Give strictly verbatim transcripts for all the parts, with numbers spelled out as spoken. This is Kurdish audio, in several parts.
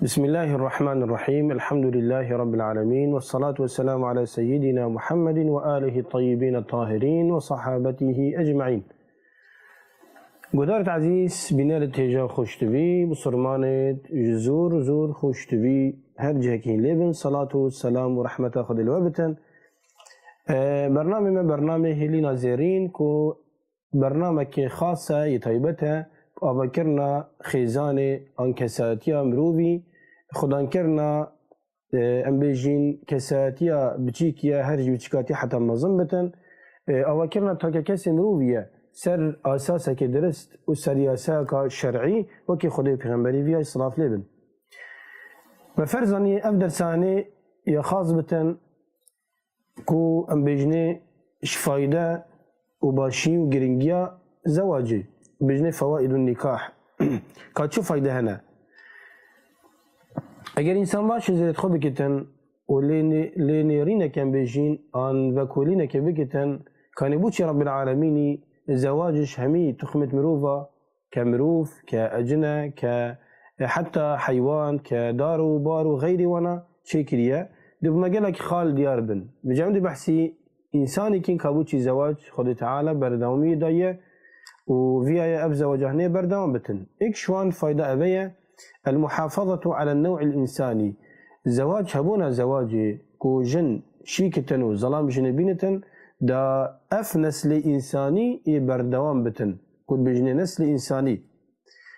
بسم الله الرحمن الرحيم. الحمد لله رب العالمين. والصلاة والسلام على سيدنا محمد وآله الطيبين الطاهرين وصحابته أجمعين. Guhdarêt ezîz, bînerêt hêja xweş divî, misilmanêt ji zor zor xweş divî, her cihekî lê bin, selat û selam û rehmeta Xwedê li we bitin. E, bernamê me bernamê Hêlîna Zêrîn ku bernamekê xas e, yê taybet e, avakirina xêzanê an kesayetiya mirovî, xudankirina, e, em bêjîn kesayetiya biçîk ye, her ji biçîkatî heta mezin bitin. E, avakirina takekesê mirovî ye, ser asasekê dirist û ser yasayeka şer'î, wekî Xwedê û Pêxemberî viya silav lê bin. Me ferz zanî ev dersanê ya xas bitin, ku em bêjinê ji fayde û başî û giringiya zewacê, bêjinê fewaidun nikah. Ka çi fayde hene? Eger însan baş zêret xwe bikitin û lê nê-, lê nêrîneke em bêjîn an vekolîneke bikitin, kanê bo çi Rabbil Alemînî zewac ji hemî tuxmêt mirova ke mirov, ke ecine, ke, e, heta heywan, ke dar û bar û xeyrî wana çêkiriye, dibime gelek xal diyar bin. Bi cem di behsî însanekî ka bo çi zewac Xwedê Teala berdewamî daye û viyaye ev zewaca hinê berdewam bitin. Êk ji wan fayda eve ye, المحافظة على النوع الإنساني. Zewac hebûna zewacê ku jin şîkitin û zelam jinê bînitin, da ev neslê însanî ê berdewam bitin. Ku dibêjinê neslê însanî.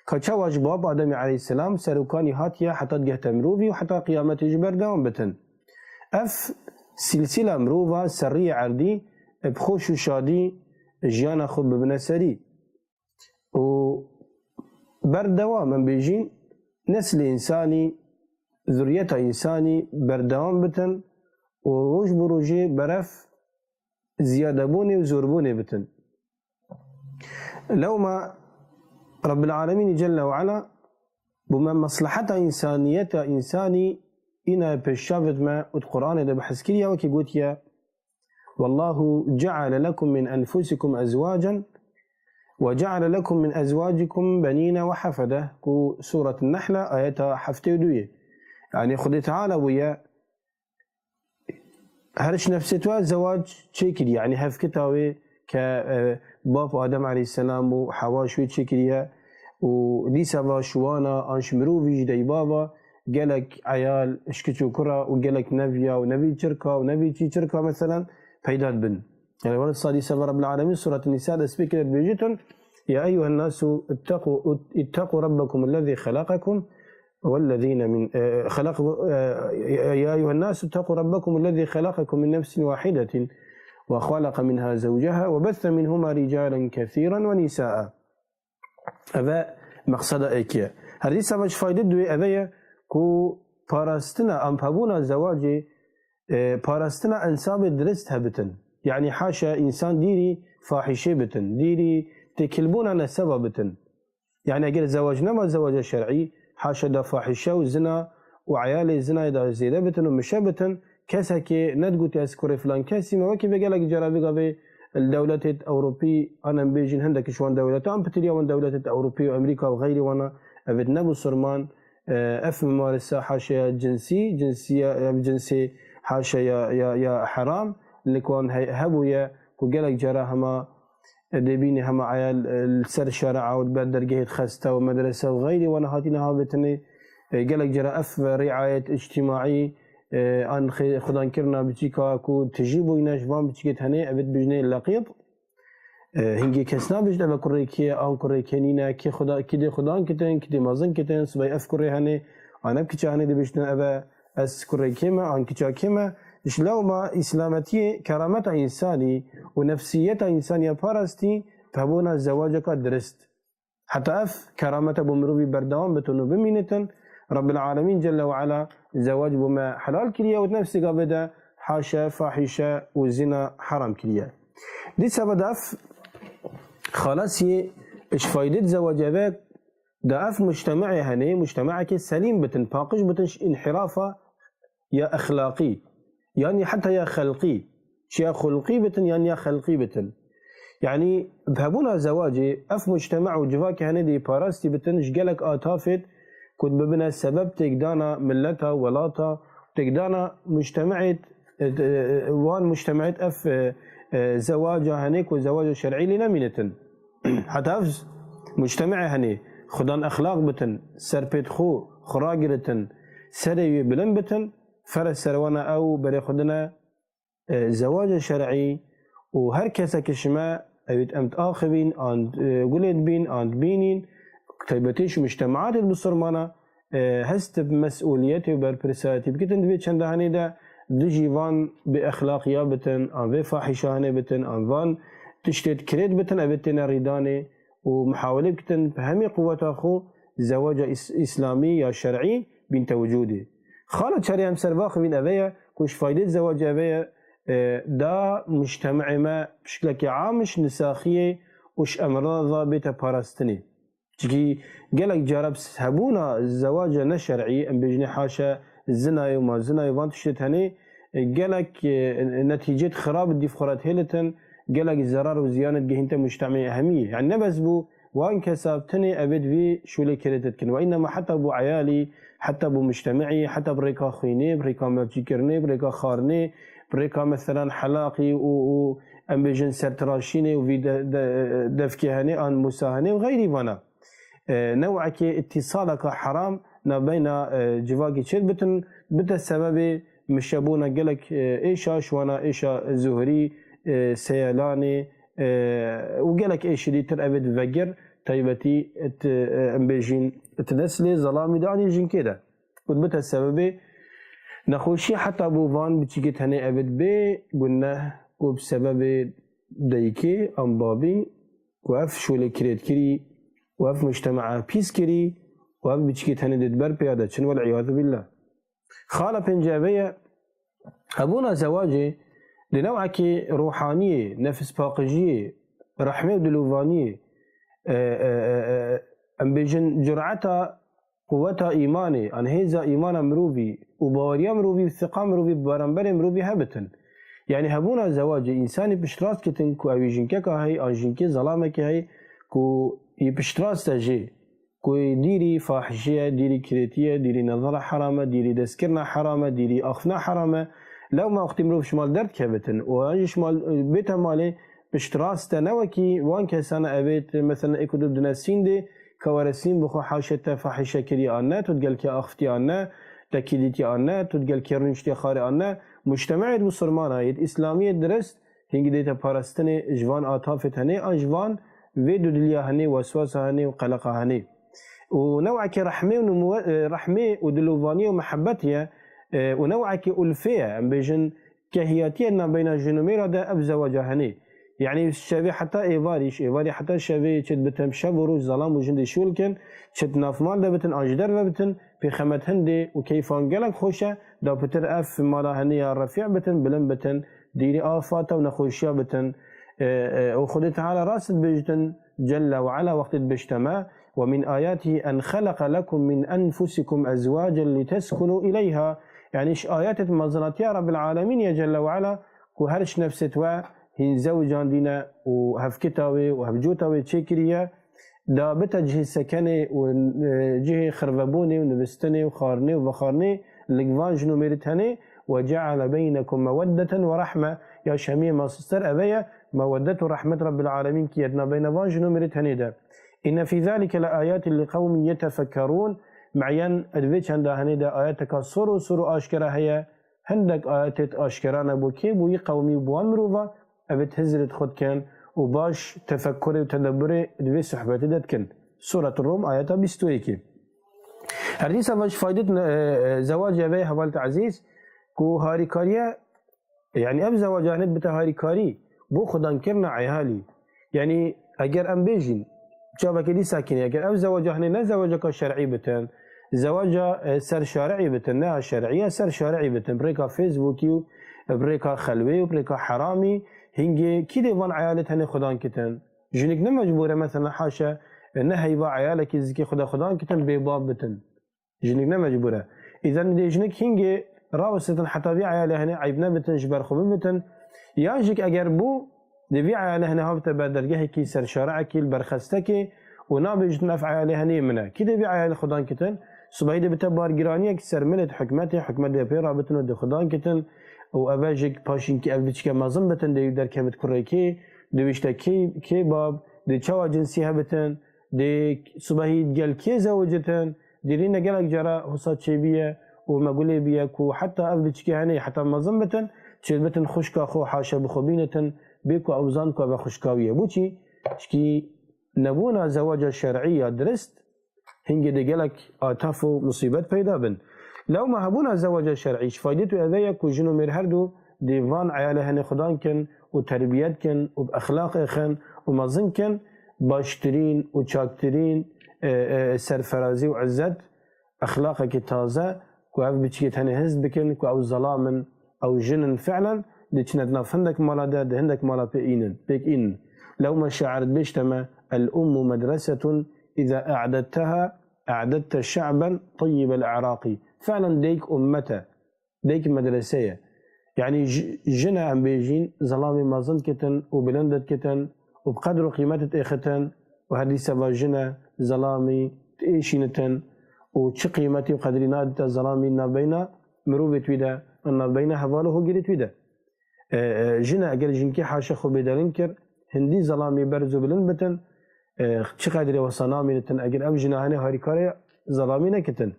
Ka çawa ji bab Ademê aleyhisselam serokanî hatiye heta digehte mirovî û heta qiyametê jî berdewam bitin. Ev silsila mirova serriyê erdî bi xweş û şadî jiyana xwe bibine serî. Û berdewam em bêjîn neslê însanî, zuriyeta însanî berdewam bitin û roj bi rojê berev ziyadebûnê û zorbûnê bitin. Lewma Rabbil Alemînî Celle ve Ala bo me mesleheta însaniyeta însanî îna pêşçavit me û di Qur'anê de behs kiriye, wekî gotiye, "Wallahu ceale lekum min enfusikum ezwacan ve ceale lekum min ezwacikum benîne ve hafede." Ku Suret Nehla ayeta heftê û duyê. Yanî Xwedê Teala bûye her ji nefsê tu zewac çêkirî, yanî hevkita wê ke, e, bab Adem aleyhisselam û Hewa ji wê çêkiriye û dîsa va ji wana an ji mirovî ji deybava gelek eyal, ji kiç û kura û gelek neviya û nevî çirka û nevî çî çirka meselen peyda dibin. Yani wele sadî sefer Rabbil Alemin Suret Nîsa dest pê kire dibêjitin, "Ya eyyuhen nasu ittaqu, ittaqu rabbakum ellezî xelaqakum والذين من، آه، خلق، آه، يا أيها الناس اتقوا ربكم الذي خلقكم من نفس واحدة وخلق منها زوجها وبث منهما رجالا كثيرا ونساء." Eve meqseda êkê ye. Her dîsa ve ji fayde duê eve ye ku parastina, empebûna zewacê, e, parastina ensabê dirist hebitin. Yani haşa însan dîrî fahîşê bitin, dîrî têkilbûna neseba bitin. Yani eger zewac nema zewaca şer'î, haşa da fahîşe û zina û eyalê zinayê da zêde bitin û mişe bitin, kesekê nedigotî ez kurê filan kesî me, wekî vê gelek cara vê gavê li dewletêt Ewropî, an em bêjin hindek ji wan dewleta, an pitiriya wan dewletêt Ewropî û Amerîka û xeyrî wana, evêt ne Musulman, e, ev mimarisa haşa ya cinsî, cinsiya, ev cinsê haşa ya, ya, ya heram, li wan he-, hebûye ku gelek cara hema e, dê bînî hema eyal, e, li ser şare'a û li ber dergehê xesta û medrese û xeyrî wana hatîne havêtinê, e, gelek cara ev riayet îctîmaî, e, an xê-, xudankirina biçîka ku tijî bûyne ji van biçîkê tenê, evê dibêjinê leqît. E, hingê kes nabêjin eve kurê kê ye, an kurê kê nîne, kê xuda-, kî dê xudan kitin, kî dê mezin kitin, sibay ev kurê henê, an ev kiça henê dibêjin eve ez kurê kê me, an kiça kê me. Ji lewma îslametiyê kerameta însanî û nefsiyeta însanî ya parastî, hebûna zewaceka dirist. Heta ev kerameta bo mirovî berdewam bitin û bimînitin, Rabbil Alemîn Celle ve Ala zewac bo me helal kiriye û di nefsê gavê de haşe, fahîşe û zina heram kiriye. Dîsa ve de ev xalasiyê ji faydê di zewacê ve de ev mujtema'ê henê, mujtema'ekê selîm bitin, paqij bitin ji înhirafa ya exlaqî, yanî heta ya xelqî, çi ya xulqî bitin, yanî ya xelqî bitin. Yanî bi hebûna zewacê ev mujtema û civakê henê dê parastî bitin ji gelek atafêt ku bibine sebeb têkdana mileta, welata, têkdana mujtemeêt, e, e, wan mujtemeêt ev, e, e, zewaca henê ku zewaca şer'î lê nemînitin. Heta ev mujtemeê henê xudan exlaq bitin, serpêt xwe, xwe ragiritin, serê wê bilind bitin, ferz ser wana ew berê xwe dine, e, zewaca şer'î û her kesek ji me evît em diaxivîn, an, e, gulê dibîn, an dibînîn, taybetî ji mujtemaatê bisurmana, e, hest bi mesûliyetê û berpirsayetî bikitin di vê çenda henê de, dijî van bêexlaqiya bitin, an vê fahîşa henê bitin, an van tiştê kirêt bitin, evê têne rîdanê û mihawelê bikitin bi hemî quweta xwe zewaca îs-, îslamî ya şer'î bînte wicûdê. Xala çarê em ser vaxivîn eve ye ku ji faydê zewac eve ye, e, da mujtemeê me bi şiklekî am ji nisaxiyê û ji emrada bête parastinê. Çikî gelek cara bi hebûna zewaca ne şer'î, em bêjinê haşa zinayê û mazinayê van tiştê tenê, e, gelek, e, netîcêt xirab dîv xwe re dihêlitin, gelek zerar û ziyanê digihînte mujtemeyê hemî. Yani ne bes bû wan kesa tenê evê di vî şûlê kirêt dikin. Ve înnema heta bû eyalî, heta bû mujtemeî, heta bi rêka xwînê, bi rêka mevcîkirinê, bi rêka xwarinê, bi rêka meselan helaqî û, û em bêjin sertiraşînê û vî de, de, devkê henê an mûsa henê û xeyrî vana. E, newekê îtîsaleka heram nabeyna, e, civakî çêt bitin, bite sebebê mişebûna gelek, e, êşa, ji wana êşa zuhrî, e, seyelanê, e, û gelek êşî dîtir evê di vegir taybetî it, e, em bêjîn it neslê zelamî de anî jinkê de. Û dibite sebebê nexweşî heta bo van biçîkê tenê evê bê guneh û bi sebebê dayikê an babî û ev şolê kirêt kirî û ev mujtemea pîs kirî û ev biçîkê tenê dê di ber pêya de çin, wel'iyadu billah. Xala pêncî eve ye, hebûna zewacê di newekê ruhaniyê, nefispaqijiyê, rehmê û dilovaniyê, e, e, e, e, em bêjin cureta, quweta îmanê, an hêza îmana mirovî û baweriya mirovî û siqa mirovî bi beramberê mirovî hebitin. Yani hebûna zewacê însanî piştrast kitin ku ew ê jinkeka hey, an jinkê zelamekê hey ku yî piştrast e jê. Ku dîrî fahişe ye, dîrî kirêtî ye, dîrî nezara heram e, dîrî destkirina heram e, dîrî axiftina heram e. Lewma wextî mirov ji mal derdikevitin û an jî ji mal, e, bête malê, piştrast e, ne wekî wan kesana evêt, mesela ê ku tu dine sîndê, ka were sîn bixwe haşe te fahişe kiriye an ne, tu digel kê axiftî an ne, te kî dîtî an ne, tu digel kê rûniştê xarê an ne. Mujtemeêt Musulmana yêt Îslamiyê dirist, hingî dête parastinê ji van atafê tenê an ji van vê dudiliya henê, weswasa henê û qeleqa henê. Û newekê rehmê û nimwe-, e, rehmê û dilovaniyê û mihebetê ye, e, û newekê ulfê ye, em bêjin kehiyatiyê nabeyna jin û mêra de ev zewaca henê. Yani şevê heta êvarî, ji êvarî heta şevê çit bitin, şev û roj zelam û jin dê şûl kin, çit navmal de bitin, an ji derve bitin, pêxemet hindê û keyfan gelek xweş e, da pitir ev mala henê ya refî bitin, bilind bitin, dîrî afata û nexweşiya bitin. E, e, û Xwedê Teala rast dibêjtin, Celle ve Ala wextê dibêjte me, "Ve min ayatihi en xeleqe lekum min enfusikum ezwacen liteskunu ileyha." Yani ji ayetê mezinatiya Rabbil Alemîn ye Celle ve Ala, ku her ji nefsêt we hîn zewicandîne û hevkita wê û hevcota wê çêkiriye, da bite cihê sekenê û, e, cihê xirvebûnê û nivîstinê û xwarinê û vexwarinê li van jin û mêrî tenê, "Ve ceale beynekum meweddeten ve rahme." Ya şemiyê masister eve ye, meweddet û rehmet Rabbil Alemîn kiriye di nabeyna van jin û mêrî tenê de. "Inne fî zalike le ayatin li qewmin yetefekkerûn." Meyen di vê çenda henê de ayeteka sor û sor û aşkera heye, hindek ayetêt aşkera ne bo kê, bo yî qewmî û bo wan mirova, evêt hizrêt xwe dikin û baş tefekkurê û tedebburê di vê sohbetê de dikin. Suretul Rum, ayeta bîst û yekê. Her dîsa va ji faydêt ne, e, e, zewacê eve hevalêt ezîz, ku harîkariye, yani ev zewaca hinê bite harîkarî, bo xudankirina eyalî. Yani eger em bêjin, çaveke dîsa kîne, eger ev zewaca hinê ne zewaceka şer'î bitin, zewaca, e, ser şari'î bitin, ne şer'î ye, ser şari'î bitin, bi rêka Facebookî û bi rêka xelwê û bi rêka heramî, hingê kî dê van eyalê tenê xudan kitin? Jinik ne mecbûr e, mesela haşa, e, ne heyva eyalekî zikê xuda xudan kitin, bê bab bitin. Jinik ne mecbûr e. Îzen dê jinik hingê rawisitin heta vî eyalê henê eyb nebitin, ji ber xwe bibitin. Ya jik eger bû, dê vî eyalê henê havite ber dergehekî ser şari'ekî li ber xestekê û nabêjitin ev eyalê henê min e. Kî dê vî eyalê xudan kitin? Sibehî dê bite bargiraniyek ser milêt hikûmetê, hikûmet dê pê rabitin û dê xudan kitin û eve jî paşînkî ev biçike mezin bitin, dê derkevit kurê kê, dê wişte kê, kê bab, dê çawa cinsî hebitin, dê sibehî gel kê zewicitin, dê rîne gelek cara husa çêbiye û me gulê biye ku heta ev biçike henê heta mezin bitin, çêbitin xwişka xwe haşa bi xwe bînitin, bê ku ew zan ku eve xwişka wî ye. Bo çî? Çikî nebûna zewaca şer'î ya dirist, hingê dê gelek ataf û musîbet peyda bin. Lewma hebûna zewaca şer'î, ji faydê tu eve ye ku jin û mêr her du dê van eyalê henê xudan kin û terbiyet kin û bi exlaqê xin û mezin kin, baştirîn û çaktirîn, e, e, serferazî û izzet, exlaqekî taze, ku ev biçikê tenê his bikin ku ew zelam in, ew jin in fi'len, dê çine di nav hindek mala de, di hindek mala pê înin, pêk înin. Lewma şair dibêjte me, "El ummu medresetun, iza e'dedteha, e'dedte şe'ben tayyibel iraqî." Fi'len dêk ummet e, dêk medrese ye. Yanî ji-, jine em bêjîn, zelamê mezin dikitin û bilind dikitin û bi qedr û qîmet diêxitin û her dîsa va jine zelamî diêşînitin û çi qîmetî û qedrî nadite zelamî navbeyna mirovê wî de, navbeyna heval û hogirêt wî de. E, e, jine eger jinkê haşa xwe bêderin kir, hindî zelamî berz û bilind bitin, e, çi qedrê wesa namînitin eger ev jina henê harîkarê zelamî nekitin.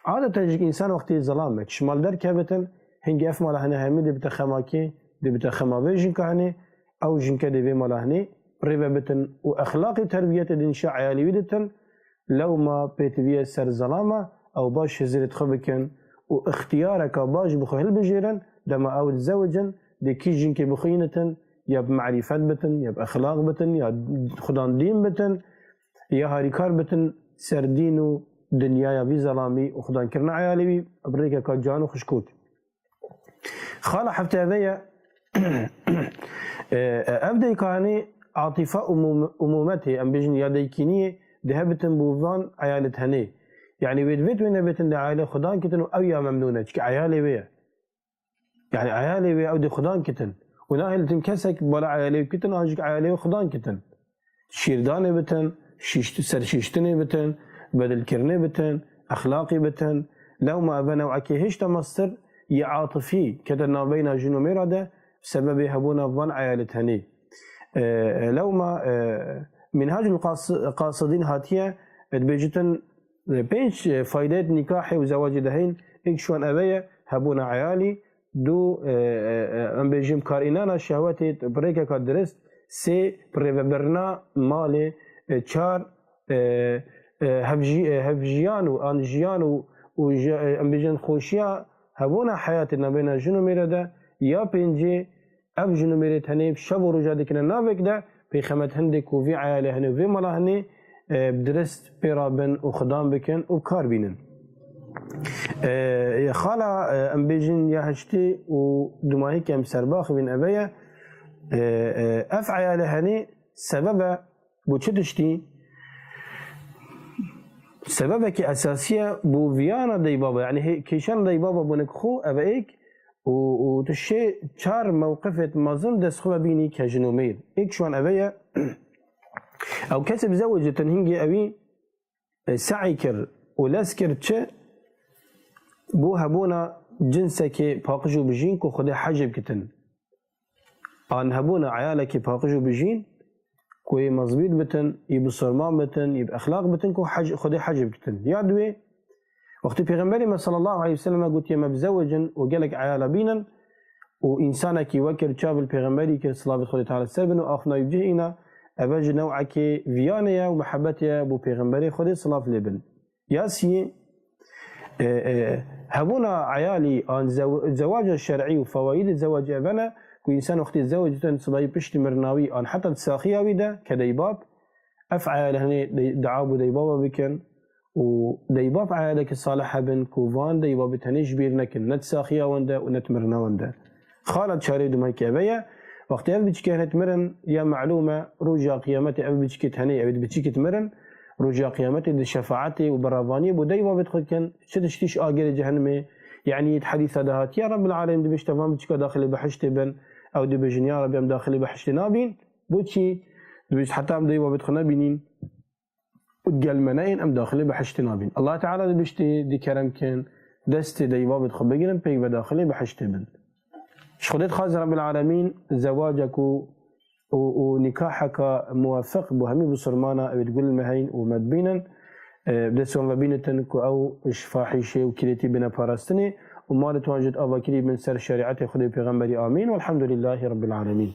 Adeten jî însan wextê zelam e, ji mal derkevitin, hingê ev mala henê hemî dê bite xema kê, dê bite xema vê jinka henê, ew jinke dê vê mala henê rêve bitin û exlaqê û terbiyetê dê nîşa eyalî wî ditin, lewma pêtiviye ser zelama, ew baş hizirê xwe bikin û ixtiyareka baş bi xwe hilbijêrin, dema ew dizewicin, dê kî jinkê bi xwe înitin, ya bi merîfet bitin, ya bi exlaq bitin, ya xudan dîn bitin, ya harîkar bitin ser dîn û dinyaya vî zelamî û xudankirina eyalê wî bi rêkeka can û xişkot. Xala hefte eve ye. E, e, ev deyka henê atîfa umûm-, umûmetê, em bêjin ya deykîniyê, dê hebitin bo van eyalet henê. Yanî wê divêt wê nebetin dê eyalê xudan kitin û ew ya memnûn e, çikî eyalê wê ye. Yanî eyalê wê ew dê xudan kitin. Û nahêlitin kesek bala eyalê wê kitin, an jî eyalê wê xudan kitin. Şîrdanê bitin, şîşt-, serşîştinê bitin, bedilkirinê bitin, exlaqî bitin. Lewma eve newekê hêşta mestir yê atifî kete navbeyna jin û mêra de, sebebê hebûna van eyalê tenê. E, lewma, e, Minhacul Qas-, Qasidîn hatiye, dibêjitin, e, pênc, e, faydeyet nîkahê û zewacê de heyîn, êk ji wan eve ye, hebûna eyalî, Du, e, e, e, em bêjin karînana şehwetê bi rêkeka dirist, sê bi rêvebirina malê, e, çar, e, e, hevjî-, e, hevjiyan û an jiyan û, û ji, e, em bêjin xweşiya hebûna heyatê nabêna jin û mêre de, ya pêncê ev jin û mêrê tenê şev û roja dikine navek de, pêxemet hindê ku vî eyalê henê û vê mala henê, e, bi dirist pê rabin û xidan bikin û bi kar bînin. E, xala, e, em bêjin ya heştê û dumahî ke em serbaxivîn eve ye. E, e, ev eyalê henê sebebe bo çi tiştî? Sebebekî esasî ye bo viyana deybaba, yanî hê-, kêşan deybaba bo nik xwe eve êk û, û tu şê çar mewqifêt mezin dest xwe ve bînî ke jin û mêr. Êk ji wan eve ye, ew kesê bi zewicitin hingê ewî, e, se'y kir û lez kir çi? Bo hebûna cinsekê paqij û bijîn ku Xwedê hecê bikitin. An hebûna eyalekî paqij û bijîn ku yê mezbût bitin, yê bisorman bitin, yê bi exlaq bitin ku hec-, Xwedê hecê bikitin. Ya duwê, wextê Pêxemberê me sallallahu aleyhi ve sellem gotiye me bizewicin û gelek eyala bînin û însanekî we kir çav li Pêxemberî kir, silavê Xwedê Teala ser bin û axiftina wî bi cih îna, eve ji newekê viyanê ye û mihebetê ye bo Pêxemberê Xwedê silav lê bin. Ya siyê, e, e, hebûna eyalî an zew-, zewaca şer'î û fewayîdê zewacê eve ne ku însan wextê zewicîtin sibahî piştî mirina wî an heta di saxiya wî de ke deybab, ev eyalê henê dey-, dua bo deybaba bikin û deybab eyalekî salih hebin ku van deybabê tenê ji bîr nekin, ne di saxiya wan de û ne di mirina wan de. Xala çarê dumekî eve ye. Wextê ev biçikê hinet mirin, ya melûm e, roja qiyametê ev biçikê tenê, ew ê di biçikê mirin, roja qiyametê di şefaetê û beravaniyê bo dey babet xwe dikin, çi tiştî ji agirê cehenimê, yanî di hedîsa de hatiye, Rebbil Alemîn dibêjte van biçika daxilê behiştê bin, ew dibêjin, ya Rebbi, em daxilê behiştê nabîn. Boçî? Dibêjt, heta em dey babet xwe nebînîn. û digel me neyên, em daxilê behiştê nabîn. Allah Teala dibiştê di kerem kin, destê deyva bi xwe bigirin, pêk ve daxilê behiştê bin. Ji Xwedê dixwazin Rabbil Alemîn zewacek û, û, û nikaheka muweffiq bo hemî bisurmana ew ê di gul me heyn û me dibînin. E, bi destê wan ve bînitin ku ew ji fahîşê û kîretî bine parastinê û malê wan jî di avakirî bin ser şerîetê Xwedê û Pêxemberî. Amîn. Welhamdulîllahî Rabbil Alemîn.